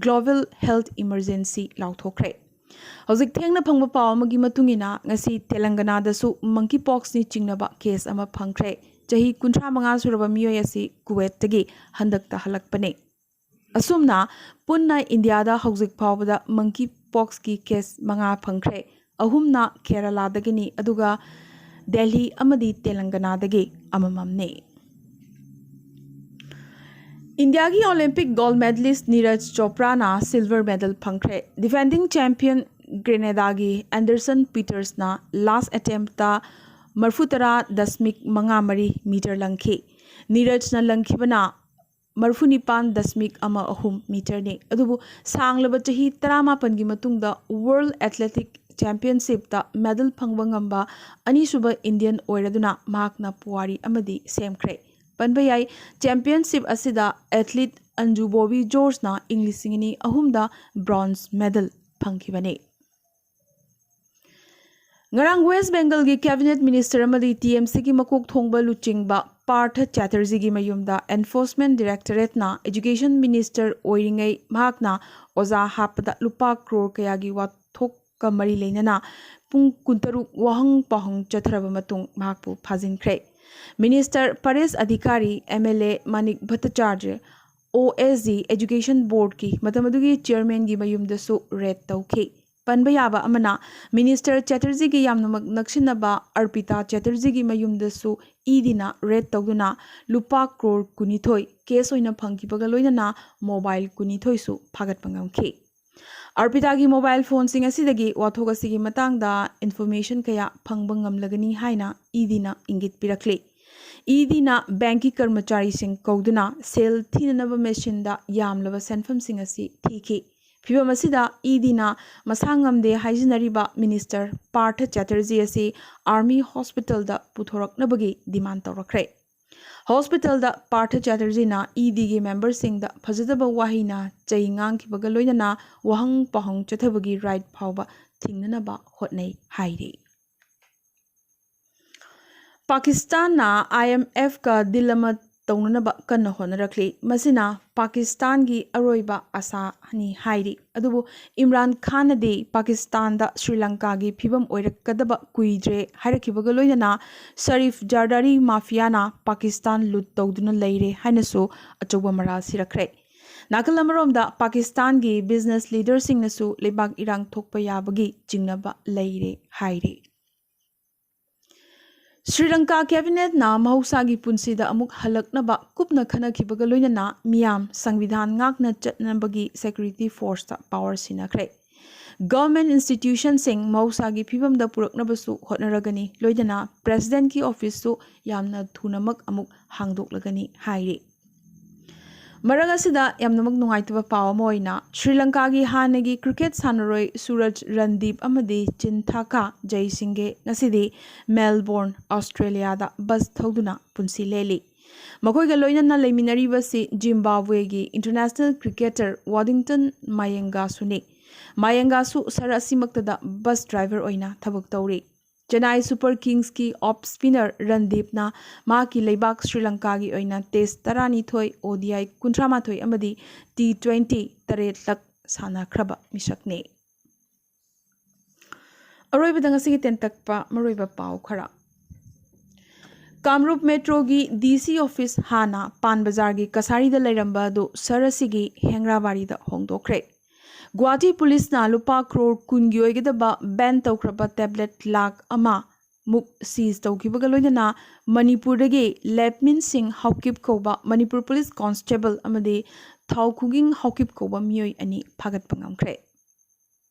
global health emergency ꯂꯥꯎꯊꯣꯛꯈ꯭ꯔꯦ꯫ ꯍꯧꯖꯤꯛ ꯊꯦꯡꯅ ꯐꯪꯕ ꯄꯥꯎ ꯑꯃꯒꯤ ꯃꯇꯨꯡ ꯏꯟꯅ ꯉꯁꯤ ꯇꯦꯂꯪꯒꯅꯥꯗꯁꯨ ꯃꯪꯀꯤ ꯄꯣꯛꯁꯅꯤ ꯆꯤꯡꯅꯕ ꯀꯦꯁ ꯑꯃ ꯐꯪꯈ꯭ꯔꯦ꯫ ꯆꯍꯤ ꯀꯨꯟꯊ꯭ꯔꯥ ꯃꯉꯥ ꯁꯨꯔꯕ ꯃꯤꯑꯣꯏ ꯑꯁꯤ ꯀꯨꯋꯦꯠꯇꯒꯤ ꯍꯟꯗꯛꯇ ꯍꯜꯂꯛꯄꯅꯤ꯫ ꯑꯁꯨꯝꯅ ꯄꯨꯟꯅ ꯏꯟꯗꯤꯌꯥꯗ ꯍꯧꯖꯤꯛ ꯐꯥꯎꯕꯗ ꯃꯪꯀꯤ ꯄꯣꯛꯁꯀꯤ ꯀꯦꯁ ꯃꯉꯥ ꯐꯪꯈ꯭ꯔꯦ꯫ ꯑꯍꯨꯝꯅ ꯀꯦꯔꯂꯥꯗꯒꯤꯅꯤ, ꯑꯗꯨꯒ ꯗꯦꯜꯍꯤ ꯑꯃꯗꯤ ꯇꯦꯂꯪꯒꯅꯥꯗꯒꯤ ꯑꯃꯃꯝꯅꯤ꯫ ꯏꯟꯗꯤꯌꯥꯒꯤ ꯑꯣꯂꯤꯝꯄꯤꯛ ꯒꯣꯜꯗ ꯃꯦꯗꯂꯤꯁ ꯅꯤꯔꯖ ꯆꯣꯄ꯭ꯔꯥꯅ ꯁꯤꯜꯚꯔ ꯃꯦꯗꯜ ꯐꯪꯈ꯭ꯔꯦ꯫ ꯗꯤꯐꯦꯟꯗꯤꯡ ꯆꯦꯝꯄꯤꯌꯟ ꯒ꯭ꯔꯦꯅꯦꯗꯥꯒꯤ ꯑꯦꯟꯗꯔꯁꯟ ꯄꯤꯇꯔꯁꯅ ꯂꯥꯁ ꯑꯦꯇꯦꯝꯞꯇ ꯃꯔꯤꯐꯨꯇꯔꯥ ꯗꯁꯃꯤꯛ ꯃꯉꯥ ꯃꯔꯤ ꯃꯤꯇꯔ ꯂꯪꯈꯤ꯫ ꯅꯤꯔꯖꯅ ꯂꯪꯈꯤꯕꯅ ꯃꯔꯤꯐꯨꯅꯤꯄꯥꯟ ꯗꯁꯃꯤꯛ ꯑꯃ ꯑꯍꯨꯝ ꯃꯤꯇꯔꯅꯤ꯫ ꯑꯗꯨꯕꯨ ꯁꯥꯡꯂꯕ ꯆꯍꯤ ꯇꯔꯥꯃꯥꯄꯟꯒꯤ ꯃꯇꯨꯡꯗ World Athletic Championshipꯇ medal ꯐꯪꯕ ꯉꯝꯕ ꯑꯅꯤꯁꯨꯕ Indian ꯑꯣꯏꯔꯗꯨꯅ ꯃꯍꯥꯛꯅ ꯄꯨꯋꯥꯔꯤ ꯑꯃꯗꯤ ꯁꯦꯝꯈ꯭ꯔꯦ꯫ ꯄꯟꯕ ꯌꯥꯏ, championship ꯑꯁꯤꯗ athlete ꯑꯟꯖꯨ ꯕꯣꯕꯤ ꯖꯣꯔꯖꯅ ꯏꯪ ꯂꯤꯁꯤꯡ ꯑꯅꯤ ꯑꯍꯨꯝꯗ bronze medal ꯐꯪꯈꯤꯕꯅꯤ꯫ ꯉꯔꯥꯡ ꯋꯦꯁ ꯕꯦꯡꯒꯜꯒꯤ cabinet minister ꯑꯃꯗꯤ TMCꯒꯤ ꯃꯀꯣꯛ ꯊꯣꯡꯕ ꯂꯨꯆꯤꯡꯕ ꯄꯥꯔꯊ ꯆꯦꯇꯔꯖꯤꯒꯤ ꯃꯌꯨꯝꯗ enforcement directorateꯅ education minister ꯑꯣꯏꯔꯤꯉꯩ ꯃꯍꯥꯛꯅ ꯑꯣꯖꯥ ꯍꯥꯞꯄꯗ ꯂꯨꯄꯥ ꯀ꯭ꯔꯣꯔ ꯀꯌꯥꯒꯤ ꯋꯥꯊꯣꯛꯀ ꯃꯔꯤ ꯂꯩꯅꯅ ꯄꯨꯡ ꯀꯨꯟꯇꯔꯨꯛ ꯋꯥꯍꯪ ꯄꯥꯎꯍꯪ ꯆꯠꯊꯔꯕ ꯃꯇꯨꯡ ꯃꯍꯥꯛꯄꯨ ꯐꯥꯖꯤꯟꯈ꯭ꯔꯦ꯫ Minister ꯄꯔꯦꯁ ꯑꯙꯤꯀꯥꯔꯤ, MLA ꯃꯥꯅꯤꯛ ꯚꯠꯇꯆꯥꯔꯖ, OSG education boardꯀꯤ ꯃꯇꯝ ꯑꯗꯨꯒꯤ chairmanꯒꯤ ꯃꯌꯨꯝꯗꯁꯨ raid ꯇꯧꯈꯤ꯫ ꯄꯟꯕ ꯌꯥꯕ ꯑꯃꯅ, minister ꯆꯦꯇꯔꯖꯤꯒꯤ ꯌꯥꯝꯅꯃꯛ ꯅꯛꯁꯤꯟꯅꯕ ꯑꯔꯄꯤꯇꯥ ꯆꯦꯇꯔꯖꯤꯒꯤ ꯃꯌꯨꯝꯗꯁꯨ EDꯅ raid ꯇꯧꯗꯨꯅ ꯂꯨꯄꯥ ꯀ꯭ꯔꯣꯔ ꯀꯨꯟꯅꯤꯊꯣꯏ cash ꯑꯣꯏꯅ ꯐꯪꯈꯤꯕꯒ ꯂꯣꯏꯅꯅ mobile ꯀꯨꯟꯅꯤꯊꯣꯏꯁꯨ ꯐꯥꯒꯠꯄ ꯉꯝꯈꯤ꯫ ꯑꯔꯄꯤꯇꯥꯒꯤ mobile phoneꯁꯤꯡ ꯑꯁꯤꯗꯒꯤ ꯋꯥꯊꯣꯛ ꯑꯁꯤꯒꯤ ꯃꯇꯥꯡꯗ information ꯀꯌꯥ ꯐꯪꯕ ꯉꯝꯂꯒꯅꯤ ꯍꯥꯏꯅ EDꯅ ꯏꯪꯒꯤꯠ ꯄꯤꯔꯛꯂꯤ꯫ EDꯅ bankꯀꯤ ꯀꯔꯃꯆꯥꯔꯤꯁꯤꯡ ꯀꯧꯗꯨꯅ ꯁꯦꯜ ꯊꯤꯅꯅꯕ machineꯗ ꯌꯥꯝꯂꯕ ꯁꯦꯟꯐꯝꯁꯤꯡ ꯑꯁꯤ ꯊꯤꯈꯤ꯫ ꯐꯤꯚꯝ ꯑꯁꯤꯗ EDꯅ ꯃꯁꯥ ꯉꯝꯗꯦ ꯍꯥꯏꯖꯅꯔꯤꯕ minister ꯄꯥꯔꯊ ꯆꯦꯇꯔꯖꯤ ꯑꯁꯤ army hospitalꯗ ꯄꯨꯊꯣꯔꯛꯅꯕꯒꯤ demand ꯇꯧꯔꯛꯈ꯭ꯔꯦ꯫ Hospitalꯗ ꯄꯥꯔꯊ ꯆꯦꯇꯔꯖꯤꯅ EDꯒꯤ memberꯁꯤꯡꯗ ꯐꯖꯗꯕ ꯋꯥꯍꯩꯅ ꯆꯩ ꯉꯥꯡꯈꯤꯕꯒ ꯂꯣꯏꯅꯅ ꯋꯥꯍꯪ ꯄꯥꯎꯍꯪ ꯆꯠꯊꯕꯒꯤ right ꯐꯥꯎꯕ ꯊꯤꯡꯅꯅꯕ ꯍꯣꯠꯅꯩ ꯍꯥꯏꯔꯤ꯫ ꯄꯥꯀꯤꯁꯇꯥꯟꯅ IMFꯀ deal ꯑꯃ ꯇꯧꯅꯅꯕ ꯀꯟꯅ ꯍꯣꯠꯅꯔꯛꯂꯤ꯫ ꯃꯁꯤꯅ ꯄꯥꯀꯤꯁꯇꯥꯟꯒꯤ ꯑꯔꯣꯏꯕ ꯑꯥꯁꯥꯅꯤ ꯍꯥꯏꯔꯤ꯫ ꯑꯗꯨꯕꯨ ꯏꯝꯔꯥꯟ ꯈꯥꯟꯅꯗꯤ ꯄꯥꯀꯤꯁꯇꯥꯟꯗ ꯁ꯭ꯔꯤ ꯂꯪꯀꯥꯒꯤ ꯐꯤꯕꯝ ꯑꯣꯏꯔꯛꯀꯗꯕ ꯀꯨꯏꯗ꯭ꯔꯦ ꯍꯥꯏꯔꯛꯈꯤꯕꯒ ꯂꯣꯏꯅꯅ ꯁꯔꯤꯐ ꯖꯔꯗꯥꯔꯤ mafiaꯅ ꯄꯥꯀꯤꯁꯇꯥꯟ ꯂꯨꯠ ꯇꯧꯗꯨꯅ ꯂꯩꯔꯦ ꯍꯥꯏꯅꯁꯨ ꯑꯆꯧꯕ ꯃꯔꯥꯜ ꯁꯤꯔꯛꯈ꯭ꯔꯦ꯫ ꯅꯥꯀꯜ ꯑꯃꯔꯣꯝꯗ ꯄꯥꯀꯤꯁꯇꯥꯟꯒꯤ business leaderꯁꯤꯡꯅꯁꯨ ꯂꯩꯕꯥꯛ ꯏꯔꯥꯡ ꯊꯣꯛꯄ ꯌꯥꯕꯒꯤ ꯆꯤꯡꯅꯕ ꯂꯩꯔꯦ ꯍꯥꯏꯔꯤ꯫ ꯁ꯭ꯔꯤ ꯂꯪꯀꯥ cabinetꯅ ꯃꯍꯧꯁꯥꯒꯤ ꯄꯨꯟꯁꯤꯗ ꯑꯃꯨꯛ ꯍꯜꯂꯛꯅꯕ ꯀꯨꯞꯅ ꯈꯟꯅꯈꯤꯕꯒ ꯂꯣꯏꯅꯅ ꯃꯤꯌꯥꯝ ꯁꯪꯕꯤꯙꯥꯟ ꯉꯥꯛꯅ ꯆꯠꯅꯕꯒꯤ security forceꯇ power ꯁꯤꯟꯅꯈ꯭ꯔꯦ꯫ Government institutionꯁꯤꯡ ꯃꯍꯧꯁꯥꯒꯤ ꯐꯤꯕꯝꯗ ꯄꯨꯔꯛꯅꯕꯁꯨ ꯍꯣꯠꯅꯔꯒꯅꯤ, ꯂꯣꯏꯅꯅ presidentꯀꯤ officeꯁꯨ ꯌꯥꯝꯅ ꯊꯨꯅꯃꯛ ꯑꯃꯨꯛ ꯍꯥꯡꯗꯣꯛꯂꯒꯅꯤ ꯍꯥꯏꯔꯤ꯫ ꯃꯔꯛ ꯑꯁꯤꯗ ꯌꯥꯝꯅꯃꯛ ꯅꯨꯡꯉꯥꯏꯇꯕ ꯄꯥꯎ ꯑꯃ ꯑꯣꯏꯅ ꯁ꯭ꯔꯤ ꯂꯪꯀꯥꯒꯤ ꯍꯥꯟꯅꯒꯤ ꯀ꯭ꯔꯤꯀꯦꯠ ꯁꯥꯟꯅꯔꯣꯏ ꯁꯨꯔꯖ ꯔꯟꯗꯤꯞ ꯑꯃꯗꯤ ꯆꯤꯟꯊꯥꯀꯥ ꯖꯩꯁꯤꯡꯒꯦ ꯉꯁꯤꯗꯤ ꯃꯦꯜꯕꯣꯔꯟ, ꯑꯣꯁꯇ꯭ꯔꯦꯂꯤꯌꯥꯗ ꯕꯁ ꯊꯧꯗꯨꯅ ꯄꯨꯟꯁꯤ ꯂꯦꯜꯂꯤ꯫ ꯃꯈꯣꯏꯒ ꯂꯣꯏꯅꯅ ꯂꯩꯃꯤꯟꯅꯔꯤꯕꯁꯤ ꯖꯤꯝꯕꯥꯕ꯭ꯋꯦꯒꯤ ꯏꯟꯇꯔꯅꯦꯁꯅꯦꯜ ꯀ꯭ꯔꯤꯀꯦꯇꯔ ꯋꯥꯗꯤꯡꯇꯟ ꯃꯥꯌꯦꯡꯒꯥꯁꯨꯅꯤ꯫ ꯃꯥꯌꯦꯡꯒꯥꯁꯨ ꯁꯍꯔ ꯑꯁꯤꯃꯛꯇꯗ ꯕꯁ ꯗ꯭ꯔꯥꯏꯚꯔ ꯑꯣꯏꯅ ꯊꯕꯛ ꯇꯧꯔꯤ꯫ ꯆꯦꯟꯅꯥꯏ ꯁꯨꯄꯔ ꯀꯤꯡꯁꯀꯤ ꯑꯣꯐ ꯁ꯭ꯄꯤꯅꯔ ꯔꯟꯗꯤꯞꯅ ꯃꯍꯥꯛꯀꯤ ꯂꯩꯕꯥꯛ ꯁ꯭ꯔꯤ ꯂꯪꯀꯥꯒꯤ ꯑꯣꯏꯅ ꯇꯦꯁ ꯇꯔꯥꯅꯤꯊꯣꯏ, ꯑꯣꯗꯤꯑꯥꯏ ꯀꯨꯟꯊ꯭ꯔꯥ ꯃꯥꯊꯣꯏ ꯑꯃꯗꯤ ꯇꯤ ꯇ꯭ꯋꯦꯟꯇꯤ ꯇꯔꯦꯠꯂꯛ ꯁꯥꯟꯅꯈ꯭ꯔꯕ ꯃꯤꯁꯛꯅꯤ꯫ ꯑꯔꯣꯏꯕꯗ ꯉꯁꯤꯒꯤ ꯇꯦꯟꯇꯛꯄ ꯃꯔꯨꯑꯣꯏꯕ ꯄꯥꯎ ꯈꯔ꯫ ꯀꯥꯃꯔꯨꯞ ꯃꯦꯇ꯭ꯔꯣꯒꯤ ꯗꯤ ꯁꯤ ꯑꯣꯐꯤꯁ ꯍꯥꯟꯅ ꯄꯥꯟ ꯕꯖꯥꯔꯒꯤ ꯀꯁꯥꯔꯤꯗ ꯂꯩꯔꯝꯕ ꯑꯗꯨ ꯁꯍꯔ ꯑꯁꯤꯒꯤ ꯍꯦꯡꯔꯥꯕꯥꯔꯤꯗ ꯍꯣꯡꯗꯣꯛꯈ꯭ꯔꯦ꯫ ꯒꯨꯋꯥꯍꯥꯇꯤ ꯄꯨꯂꯤꯁꯅ ꯂꯨꯄꯥ ꯀ꯭ꯔꯣꯔ ꯀꯨꯟꯒꯤ ꯑꯣꯏꯒꯗꯕ ꯕꯦꯟ ꯇꯧꯈ꯭ꯔꯕ ꯇꯦꯕ꯭ꯂꯦꯠ ꯂꯥꯈ ꯑꯃ ꯃꯨꯛ ꯁꯤꯖ ꯇꯧꯈꯤꯕꯒ ꯂꯣꯏꯅꯅ ꯃꯅꯤꯄꯨꯔꯗꯒꯤ ꯂꯦꯞꯃꯤꯟ ꯁꯤꯡ ꯍꯥꯎꯀꯤꯞ ꯀꯧꯕ ꯃꯅꯤꯄꯨꯔ ꯄꯨꯂꯤꯁ ꯀꯣꯟꯁꯇꯦꯕꯜ ꯑꯃꯗꯤ ꯊꯥꯎꯈꯨꯒꯤꯡ ꯍꯥꯎꯀꯤꯞ ꯀꯧꯕ ꯃꯤꯑꯣꯏ ꯑꯅꯤ ꯐꯥꯒꯠꯄ ꯉꯝꯈ꯭ꯔꯦ꯫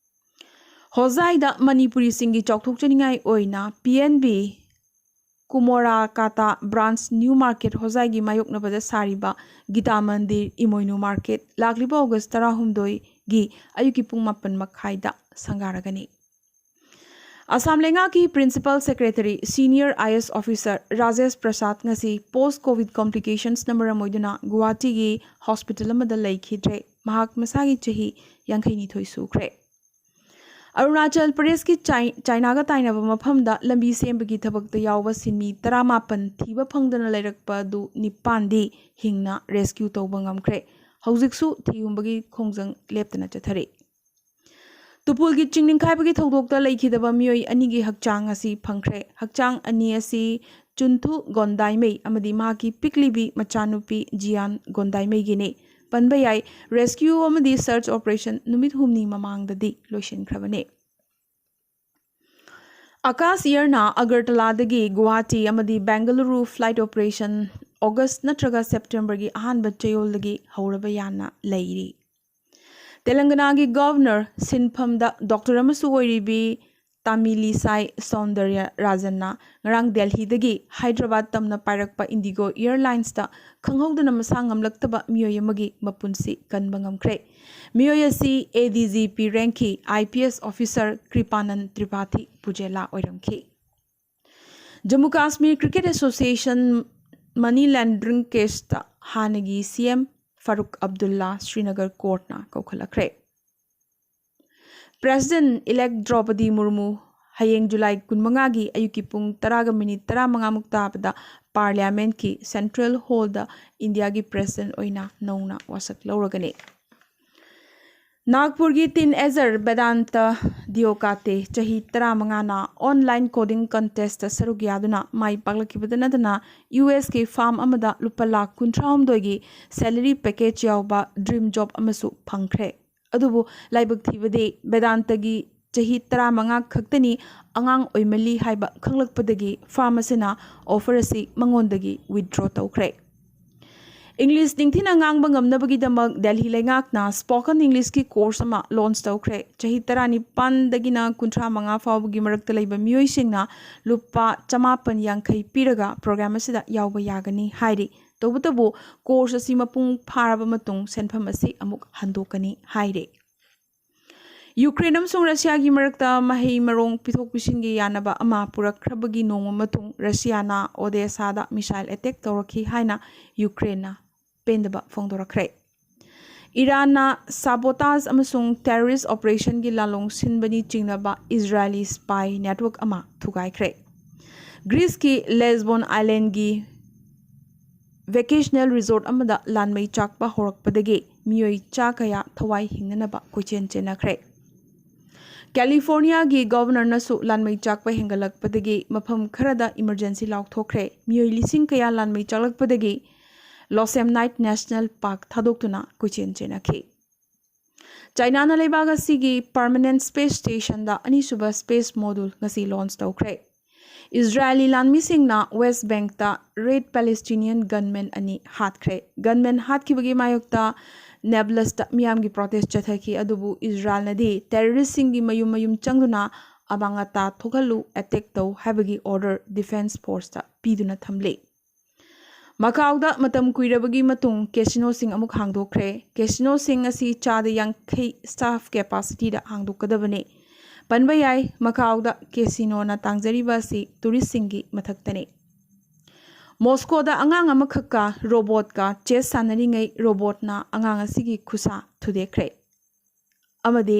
ꯍꯣꯖꯥꯏꯗ ꯃꯅꯤꯄꯨꯔꯤꯁꯤꯡꯒꯤ ꯆꯥꯎꯊꯣꯛꯆꯅꯤꯡꯉꯥꯏ ꯑꯣꯏꯅ P N B ꯀꯨꯃꯣꯔꯥꯀꯥꯇꯥ branch new market ꯍꯣꯖꯥꯏꯒꯤ ꯃꯥꯌꯣꯛꯅꯕꯗ ꯁꯥꯔꯤꯕ ꯒꯤꯇꯥ ꯃꯟꯗꯤꯔ ꯏꯃꯣꯏꯅꯨ ꯃꯥꯔꯀꯦꯠ ꯂꯥꯛꯂꯤꯕ ꯑꯣꯒꯁ ꯇꯔꯥꯍꯨꯝꯗꯣꯏꯒꯤ ꯑꯌꯨꯛꯀꯤ ꯄꯨꯡ ꯃꯥꯄꯟ ꯃꯈꯥꯏꯗ ꯁꯪꯒꯥꯔꯒꯅꯤ꯫ ꯑꯁꯥꯝ ꯂꯩꯉꯥꯛꯀꯤ ꯄ꯭ꯔꯤꯟꯁꯤꯄꯥꯜ ꯁꯦꯀ꯭ꯔꯦꯇꯔꯤ ꯁꯤꯅꯤꯌꯔ ꯑꯥꯏ ꯑꯦꯁ ꯑꯣꯐꯤꯁꯔ ꯔꯥꯖꯦꯁ ꯄ꯭ꯔꯁꯥꯗ ꯉꯁꯤ ꯄꯣꯁ ꯀꯣꯚꯤꯗ ꯀꯣꯝꯄ꯭ꯂꯤꯀꯦꯁꯟꯁꯅ ꯃꯔꯝ ꯑꯣꯏꯗꯨꯅ ꯒꯨꯋꯥꯍꯥꯇꯤꯒꯤ ꯍꯣꯁꯄꯤꯇꯥꯜ ꯑꯃꯗ ꯂꯩꯈꯤꯗ꯭ꯔꯦ꯫ ꯃꯍꯥꯛ ꯃꯁꯥꯒꯤ ꯆꯍꯤ ꯌꯥꯡꯈꯩꯅꯤꯊꯣꯏ ꯁꯨꯈ꯭ꯔꯦ꯫ ꯑꯔꯨꯅꯥꯆꯜ ꯄ꯭ꯔꯗꯦꯁꯀꯤ ꯆꯥꯏ-, ꯆꯥꯏꯅꯥꯒ ꯇꯥꯏꯅꯕ ꯃꯐꯝꯗ ꯂꯝꯕꯤ ꯁꯦꯝꯕꯒꯤ ꯊꯕꯛꯇ ꯌꯥꯎꯕ ꯁꯤꯟꯃꯤ ꯇꯔꯥꯃꯥꯄꯟ ꯊꯤꯕ ꯐꯪꯗꯅ ꯂꯩꯔꯛꯄ ꯑꯗꯨ ꯅꯤꯄꯥꯟꯗꯤ ꯍꯤꯡꯅ ꯔꯦꯁꯀ꯭ꯌꯨ ꯇꯧꯕ ꯉꯝꯈ꯭ꯔꯦ꯫ ꯍꯧꯖꯤꯛꯁꯨ ꯊꯤꯍꯨꯝꯕꯒꯤ ꯈꯣꯡꯖꯪ ꯂꯦꯞꯇꯅ ꯆꯠꯊꯔꯤ꯫ ꯇꯨꯄꯨꯜꯒꯤ ꯆꯤꯡ ꯅꯤꯡꯈꯥꯏꯕꯒꯤ ꯊꯧꯗꯣꯛꯇ ꯂꯩꯈꯤꯗꯕ ꯃꯤꯑꯣꯏ ꯑꯅꯤꯒꯤ ꯍꯛꯆꯥꯡ ꯑꯁꯤ ꯐꯪꯈ꯭ꯔꯦ꯫ ꯍꯛꯆꯥꯡ ꯑꯅꯤ ꯑꯁꯤ ꯆꯨꯟꯊꯨ ꯒꯣꯟꯗꯥꯏꯃꯩ ꯑꯃꯗꯤ ꯃꯍꯥꯛꯀꯤ ꯄꯤꯛꯂꯤꯕꯤ ꯃꯆꯥꯅꯨꯄꯤ ꯖꯤꯌꯥꯟ ꯒꯣꯟꯗꯥꯏꯃꯩꯒꯤꯅꯤ꯫ ꯄꯟꯕ ꯌꯥꯏ, ꯔꯦꯁꯀ꯭ꯌꯨ ꯑꯃꯗꯤ ꯁꯔꯆ ꯑꯣꯄꯔꯦꯁꯟ ꯅꯨꯃꯤꯠ ꯍꯨꯝꯅꯤ ꯃꯃꯥꯡꯗꯗꯤ ꯂꯣꯏꯁꯤꯟꯈ꯭ꯔꯕꯅꯤ꯫ ꯑꯀꯥꯁ ꯑꯦꯌꯔꯅ ꯑꯒꯔꯇꯂꯥꯗꯒꯤ ꯒꯨꯋꯥꯍꯥꯇꯤ ꯑꯃꯗꯤ ꯕꯦꯡꯒꯂꯨꯔꯨ ꯐ꯭ꯂꯥꯏꯠ ꯑꯣꯄꯔꯦꯁꯟ ꯑꯣꯒꯁ ꯅꯠꯇ꯭ꯔꯒ ꯁꯦꯞꯇꯦꯝꯕꯔꯒꯤ ꯑꯍꯥꯟꯕ ꯆꯌꯣꯜꯗꯒꯤ ꯍꯧꯔꯕ ꯌꯥꯅ ꯂꯩꯔꯤ꯫ ꯇꯦꯂꯪꯒꯅꯥꯒꯤ ꯒꯚꯔꯅꯔ ꯁꯤꯟꯐꯝꯗ ꯗꯣꯛꯇꯔ ꯑꯃꯁꯨ ꯑꯣꯏꯔꯤꯕꯤ ꯇꯥꯃꯤꯂꯤꯁꯥꯏ ꯁꯧꯟꯗꯔꯌ ꯔꯥꯖꯟꯅ ꯉꯔꯥꯡ ꯗꯦꯜꯍꯤꯗꯒꯤ ꯍꯥꯏꯗ꯭ꯔꯕꯥꯗ ꯇꯝꯅ ꯄꯥꯏꯔꯛꯄ ꯏꯟꯗꯤꯒꯣ ꯑꯦꯌꯔꯂꯥꯏꯟꯁꯇ ꯈꯪꯍꯧꯗꯅ ꯃꯁꯥ ꯉꯝꯂꯛꯇꯕ ꯃꯤꯑꯣꯏ ꯑꯃꯒꯤ ꯃꯄꯨꯟꯁꯤ ꯀꯟꯕ ꯉꯝꯈ꯭ꯔꯦ꯫ ꯃꯤꯑꯣꯏ ꯑꯁꯤ ꯑꯦ ꯗꯤ ꯖꯤ ꯄꯤ ꯔꯦꯡꯛꯀꯤ I P S officer Kripanand Tripathi Ujela ꯑꯣꯏꯔꯝꯈꯤ꯫ Jammu Kashmir cricket association money laundering ꯀꯦꯁꯇ ꯍꯥꯟꯅꯒꯤ ꯁꯤ ꯑꯦꯝ ꯐꯥꯔꯨꯛ ꯑꯕꯗꯨꯜꯂꯥ ꯁ꯭ꯔꯤꯅꯒꯔ ꯀꯣꯔꯠꯅ ꯀꯧꯈꯠꯂꯛꯈ꯭ꯔꯦ꯫ ꯄ꯭ꯔꯦꯁꯤꯗꯦꯟꯠ ꯏꯂꯦꯛ ꯗ꯭ꯔꯧꯄꯗꯤ ꯃꯨꯔꯃꯨ ꯍꯌꯦꯡ ꯖꯨꯂꯥꯏ ꯀꯨꯟꯃꯉꯥꯒꯤ ꯑꯌꯨꯛꯀꯤ ꯄꯨꯡ ꯇꯔꯥꯒ ꯃꯤꯅꯤꯠ ꯇꯔꯥꯃꯉꯥꯃꯨꯛ ꯇꯥꯕꯗ ꯄꯥꯔꯂꯤꯌꯥꯃꯦꯟꯠꯀꯤ ꯁꯦꯟꯇ꯭ꯔꯦꯜ ꯍꯣꯜꯗ ꯏꯟꯗꯤꯌꯥꯒꯤ ꯄ꯭ꯔꯦꯁꯤꯗꯦꯟꯠ ꯑꯣꯏꯅ ꯅꯧꯅ ꯋꯥꯁꯛ ꯂꯧꯔꯒꯅꯤ꯫ ꯅꯥꯒꯄꯨꯔꯒꯤ ꯇꯤꯟ ꯑꯦꯖꯔ ꯕꯦꯗꯥꯟꯇ ꯗꯤꯌꯣꯀꯥꯇꯦ, ꯆꯍꯤ ꯇꯔꯥꯃꯉꯥꯅ ꯑꯣꯟꯂꯥꯏꯟ ꯀꯣꯗꯤꯡ ꯀꯟꯇꯦꯁꯇ ꯁꯔꯨꯛ ꯌꯥꯗꯨꯅ ꯃꯥꯏ ꯄꯥꯛꯂꯛꯈꯤꯕꯗ ꯅꯠꯇꯅ ꯌꯨ ꯑꯦꯁꯀꯤ ꯐꯥꯔꯝ ꯑꯃꯗ ꯂꯨꯄꯥ ꯂꯥꯈ ꯀꯨꯟꯊ꯭ꯔꯥꯍꯨꯝꯗꯣꯏꯒꯤ ꯁꯦꯂꯔꯤ ꯄꯦꯀꯦꯖ ꯌꯥꯎꯕ ꯗ꯭ꯔꯤꯝ ꯖꯣꯕ ꯑꯃꯁꯨ ꯐꯪꯈ꯭ꯔꯦ꯫ ꯑꯗꯨꯕꯨ ꯂꯥꯏꯕꯛ ꯊꯤꯕꯗꯤ ꯕꯦꯗꯥꯟꯇꯒꯤ ꯆꯍꯤ ꯇꯔꯥꯃꯉꯥ ꯈꯛꯇꯅꯤ, ꯑꯉꯥꯡ ꯑꯣꯏꯃꯜꯂꯤ ꯍꯥꯏꯕ ꯈꯪꯂꯛꯄꯗꯒꯤ ꯐꯥꯔꯝ ꯑꯁꯤꯅ ꯑꯣꯐꯔ ꯑꯁꯤ ꯃꯉꯣꯟꯗꯒꯤ ꯋꯤꯗ꯭ꯔꯣ ꯇꯧꯈ꯭ꯔꯦ꯫ ꯏꯪꯂꯤꯁ ꯅꯤꯡꯊꯤꯅ ꯉꯥꯡꯕ ꯉꯝꯅꯕꯒꯤꯗꯃꯛ ꯗꯦꯜꯍꯤ ꯂꯩꯉꯥꯛꯅ ꯁ꯭ꯄꯣꯀꯟ ꯏꯪꯂꯤꯁꯀꯤ ꯀꯣꯔꯁ ꯑꯃ ꯂꯣꯟꯆ ꯇꯧꯈ꯭ꯔꯦ꯫ ꯆꯍꯤ ꯇꯔꯥꯅꯤꯄꯥꯟꯗꯒꯤꯅ ꯀꯨꯟꯊ꯭ꯔꯥ ꯃꯉꯥ ꯐꯥꯎꯕꯒꯤ ꯃꯔꯛꯇ ꯂꯩꯕ ꯃꯤꯑꯣꯏꯁꯤꯡꯅ ꯂꯨꯄꯥ ꯆꯃꯥꯄꯟ ꯌꯥꯡꯈꯩ ꯄꯤꯔꯒ ꯄ꯭ꯔꯣꯒ꯭ꯔꯥꯝ ꯑꯁꯤꯗ ꯌꯥꯎꯕ ꯌꯥꯒꯅꯤ ꯍꯥꯏꯔꯤ꯫ ꯇꯧꯕꯇꯕꯨ ꯀꯣꯔꯁ ꯑꯁꯤ ꯃꯄꯨꯡ ꯐꯥꯔꯕ ꯃꯇꯨꯡ ꯁꯦꯟꯐꯝ ꯑꯁꯤ ꯑꯃꯨꯛ ꯍꯟꯗꯣꯛꯀꯅꯤ ꯍꯥꯏꯔꯤ꯫ ꯌꯨꯀ꯭ꯔꯦꯟ ꯑꯃꯁꯨꯡ ꯔꯁꯤꯌꯥꯒꯤ ꯃꯔꯛꯇ ꯃꯍꯩ ꯃꯔꯣꯡ ꯄꯤꯊꯣꯛ ꯄꯤꯁꯤꯟꯒꯤ ꯌꯥꯅꯕ ꯑꯃ ꯄꯨꯔꯛꯈ꯭ꯔꯕꯒꯤ ꯅꯣꯡꯃ ꯃꯇꯨꯡ ꯔꯁꯤꯌꯥꯅ ꯑꯣꯗꯦꯁꯥꯗ ꯃꯤꯁꯥꯏꯜ ꯑꯦꯇꯦꯛ ꯇꯧꯔꯛꯈꯤ ꯍꯥꯏꯅ ꯌꯨꯀ꯭ꯔꯦꯟꯅ ꯄꯦꯟꯗꯕ ꯐꯣꯡꯗꯣꯔꯛꯈ꯭ꯔꯦ꯫ ꯏꯔꯥꯟꯅ ꯁꯥꯕꯣꯇꯥꯖ ꯑꯃꯁꯨꯡ ꯇꯦꯔꯣꯔꯤꯁ ꯑꯣꯄꯔꯦꯁꯟꯒꯤ ꯂꯥꯂꯣꯡ ꯁꯤꯟꯕꯅꯤ ꯆꯤꯡꯅꯕ ꯏꯖꯔꯥꯏꯂꯤ ꯁ꯭ꯄꯥꯏ ꯅꯦꯠꯋꯔꯛ ꯑꯃ ꯊꯨꯒꯥꯏꯈ꯭ꯔꯦ꯫ ꯒ꯭ꯔꯤꯁꯀꯤ ꯂꯦꯁꯕꯣꯟ ꯑꯥꯏꯂꯦꯟꯒꯤ ꯚꯦꯀꯦꯁꯅꯦꯜ ꯔꯤꯖꯣꯔꯠ ꯑꯃꯗ ꯂꯥꯟꯃꯩ ꯆꯥꯛꯄ ꯍꯧꯔꯛꯄꯗꯒꯤ ꯃꯤꯑꯣꯏ ꯆꯥ ꯀꯌꯥ ꯊꯋꯥꯏ ꯍꯤꯡꯅꯅꯕ ꯀꯣꯏꯆꯦꯟ ꯆꯦꯟꯅꯈ꯭ꯔꯦ꯫ ꯀꯦꯂꯤꯐꯣꯔꯅꯤꯌꯥꯒꯤ ꯒꯣꯚꯔꯅꯔꯅꯁꯨ ꯂꯥꯟꯃꯩ ꯆꯥꯛꯄ ꯍꯦꯟꯒꯠꯂꯛꯄꯗꯒꯤ ꯃꯐꯝ ꯈꯔꯗ ꯏꯃꯔꯖꯦꯟꯁꯤ ꯂꯥꯎꯊꯣꯛꯈ꯭ꯔꯦ꯫ ꯃꯤꯑꯣꯏ ꯂꯤꯁꯤꯡ ꯀꯌꯥ ꯂꯥꯟꯃꯩ ꯆꯥꯛꯂꯛꯄꯗꯒꯤ ꯂꯣꯁꯦꯝꯅꯥꯏꯠ ꯅꯦꯁꯅꯦꯜ ꯄꯥꯔꯛ ꯊꯥꯗꯣꯛꯇꯨꯅ ꯀꯣꯏꯆꯦꯟ ꯆꯦꯟꯅꯈꯤ꯫ ꯆꯥꯏꯅꯥꯅ ꯂꯩꯕꯥꯛ ꯑꯁꯤꯒꯤ ꯄꯔꯃꯅꯦꯟꯠ ꯁ꯭ꯄꯦꯁ ꯁ꯭ꯇꯦꯁꯟꯗ ꯑꯅꯤꯁꯨꯕ ꯁ꯭ꯄꯦꯁ ꯃꯣꯗꯨꯜ ꯉꯁꯤ ꯂꯣꯟꯆ ꯇꯧꯈ꯭ꯔꯦ꯫ ꯏꯖꯔꯥꯏꯂꯤ ꯂꯥꯟꯃꯤꯁꯤꯡꯅ ꯋꯦꯁ ꯕꯦꯡꯛꯇ ꯔꯦꯗ ꯄꯦꯂꯦꯁꯇꯤꯅꯤꯌꯟ ꯒꯟꯃꯦꯟ ꯑꯅꯤ ꯍꯥꯠꯈ꯭ꯔꯦ꯫ ꯒꯟꯃꯦꯟ ꯍꯥꯠꯈꯤꯕꯒꯤ ꯃꯥꯌꯣꯛꯇ ꯅꯦꯕꯂꯁꯇ ꯃꯤꯌꯥꯝꯒꯤ ꯄ꯭ꯔꯣꯇꯦꯁ ꯆꯠꯊꯈꯤ, ꯑꯗꯨꯕꯨ ꯏꯖꯔꯥꯏꯜꯅꯗꯤ ꯇꯦꯔꯣꯔꯤꯁꯁꯤꯡꯒꯤ ꯃꯌꯨꯝ ꯃꯌꯨꯝ ꯆꯪꯗꯨꯅ ꯑꯃꯥꯡ ꯑꯇꯥ ꯊꯣꯛꯍꯜꯂꯨ, ꯑꯦꯇꯦꯛ ꯇꯧ ꯍꯥꯏꯕꯒꯤ ꯑꯣꯔꯗꯔ ꯗꯤꯐꯦꯟꯁ ꯐꯣꯔꯁꯇ ꯄꯤꯗꯨꯅ ꯊꯝꯂꯤ꯫ ꯃꯀꯥꯎꯗ ꯃꯇꯝ ꯀꯨꯏꯔꯕꯒꯤ ꯃꯇꯨꯡ ꯀꯦꯁꯤꯅꯣꯁꯤꯡ ꯑꯃꯨꯛ ꯍꯥꯡꯗꯣꯛꯈ꯭ꯔꯦ꯫ ꯀꯦꯁꯤꯅꯣꯁꯤꯡ ꯑꯁꯤ ꯆꯥꯗ ꯌꯥꯡꯈꯩ ꯁ꯭ꯇꯥꯐ ꯀꯦꯄꯥꯁꯤꯇꯤꯗ ꯍꯥꯡꯗꯣꯛꯀꯗꯕꯅꯤ꯫ ꯄꯟꯕ ꯌꯥꯏ, ꯃꯀꯥꯎꯗ ꯀꯦꯁꯤꯅꯣꯅ ꯇꯥꯡꯖꯔꯤꯕ ꯑꯁꯤ ꯇꯨꯔꯤꯁꯁꯤꯡꯒꯤ ꯃꯊꯛꯇꯅꯤ꯫ ꯃꯣꯁꯀꯣꯗ ꯑꯉꯥꯡ ꯑꯃꯈꯛꯀ ꯔꯣꯕꯣꯠꯀ ꯆꯦꯁ ꯁꯥꯟꯅꯔꯤꯉꯩ ꯔꯣꯕꯣꯠꯅ ꯑꯉꯥꯡ ꯑꯁꯤꯒꯤ ꯈꯨꯠꯁꯥ ꯊꯨꯗꯦꯛꯈ꯭ꯔꯦ꯫ ꯑꯃꯗꯤ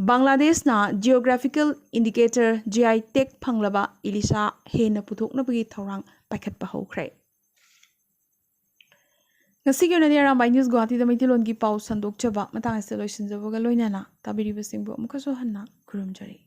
ꯕꯪꯒ꯭ꯂꯥꯗꯦꯁꯅ ꯖꯤꯑꯣꯒ꯭ꯔꯥꯐꯤꯀꯦꯜ ꯏꯟꯗꯤꯀꯦꯇꯔ ꯖꯤ ꯑꯥꯏ ꯇꯦꯒ ꯐꯪꯂꯕ ꯏꯂꯤꯁꯥ ꯍꯦꯟꯅ ꯄꯨꯊꯣꯛꯅꯕꯒꯤ ꯊꯧꯔꯥꯡ ꯄꯥꯏꯈꯠꯄ ꯍꯧꯈ꯭ꯔꯦ꯫ ꯉꯁꯤꯒꯤ ꯑꯣꯏꯅꯗꯤ ꯑꯔꯥꯝꯕꯥꯏ ꯅ꯭ꯌꯨꯁ ꯒꯨꯋꯥꯍꯥꯇꯤꯗ ꯃꯩꯇꯩꯂꯣꯟꯒꯤ ꯄꯥꯎ ꯁꯟꯗꯣꯛꯆꯕ ꯃꯇꯥꯡ ꯑꯁꯤꯗ ꯂꯣꯏꯁꯤꯟꯖꯕꯒ ꯂꯣꯏꯅꯅ ꯇꯥꯕꯤꯔꯤꯕꯁꯤꯡꯕꯨ ꯑꯃꯨꯛꯀꯁꯨ ꯍꯟꯅ ꯈꯨꯔꯨꯝꯖꯔꯤ꯫